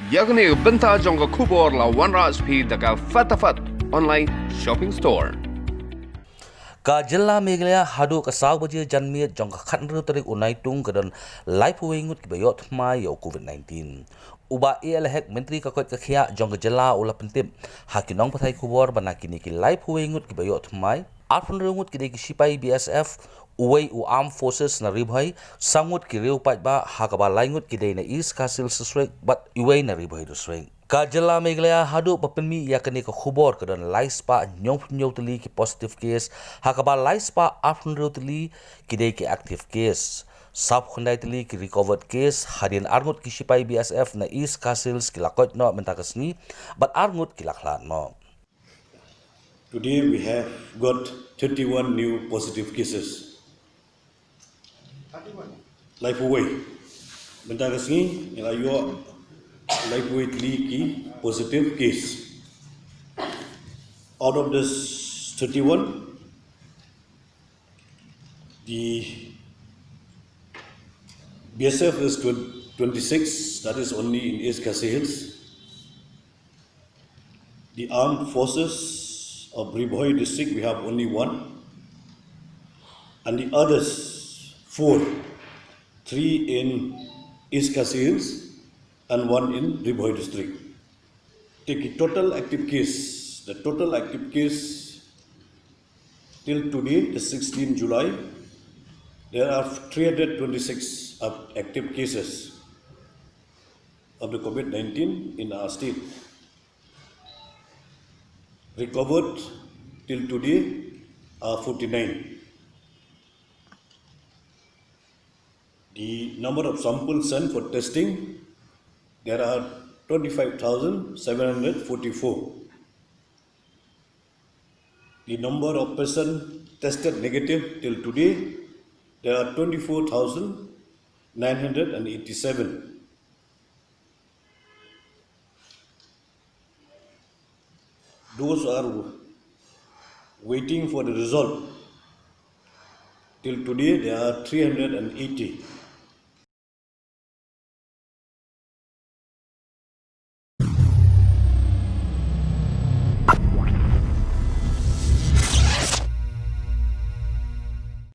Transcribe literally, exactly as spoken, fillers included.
Ïa kane ka bynta jong ka khubor la wanrah sha phi da ka Fatafat Online Shopping Store. Ka jylla Meghalaya haduh ka saw baje janmiet jong ka khathynriew tarik u Naitung ka don laiphew wei ngut kiba ïoh thymmai ïa u COVID nineteen. U Bah A L Hek, Myntri ka koit ka khiah jong ka jylla, u la pyntip ha ki nongpathai khubor ba na kine ki laiphew wei ngut kiba ïoh thymmai, arphew hynriew ngut ki dei ki shipai B S F, uwei u Armed Forces na Ri Bhoi, saw ngut ki riew paidbah, ha kaba lai ngut ki dei na East Khasi Hills District bad uwei na Ri Bhoi District. Ka jylla Meghalaya haduh ba pynmih ïa kane ka khubor ka don lai spah hynñiewphew hynñiew tylli ki positive case, ha kaba lai spah arphew hynriew tylli ki dei ki active case. Sawphew khyndai tylli ki recovered case, hadien ar ngut ki shipai B S F na East Khasi Hills ki la koit noh mynta ka sngi, bad ar ngut ki la khlad noh. Today we have got thirty-one new positive cases. Laiphew wei. Mynta ka sngi ngi la ïoh laiphew wei tylli ki positive case. Out of this thirty-one, the B S F is twen-, twenty-six, that is only in East Khasi Hills. The Armed Forces of Ri Bhoi District, we have only one. And the others, four, three in East Khasi Hills and one in Ri Bhoi District. Take the total active case, the total active case till today, the sixteenth July, there are three hundred twenty-six of active cases of the COVID nineteen in our state. Recovered till today are forty-nine. The number of samples sent for testing, there are twenty-five thousand seven hundred forty-four. The number of persons tested negative till today, there are twenty-four thousand nine hundred and eighty-seven. Those are waiting for the result. Till today, there are three hundred and eighty.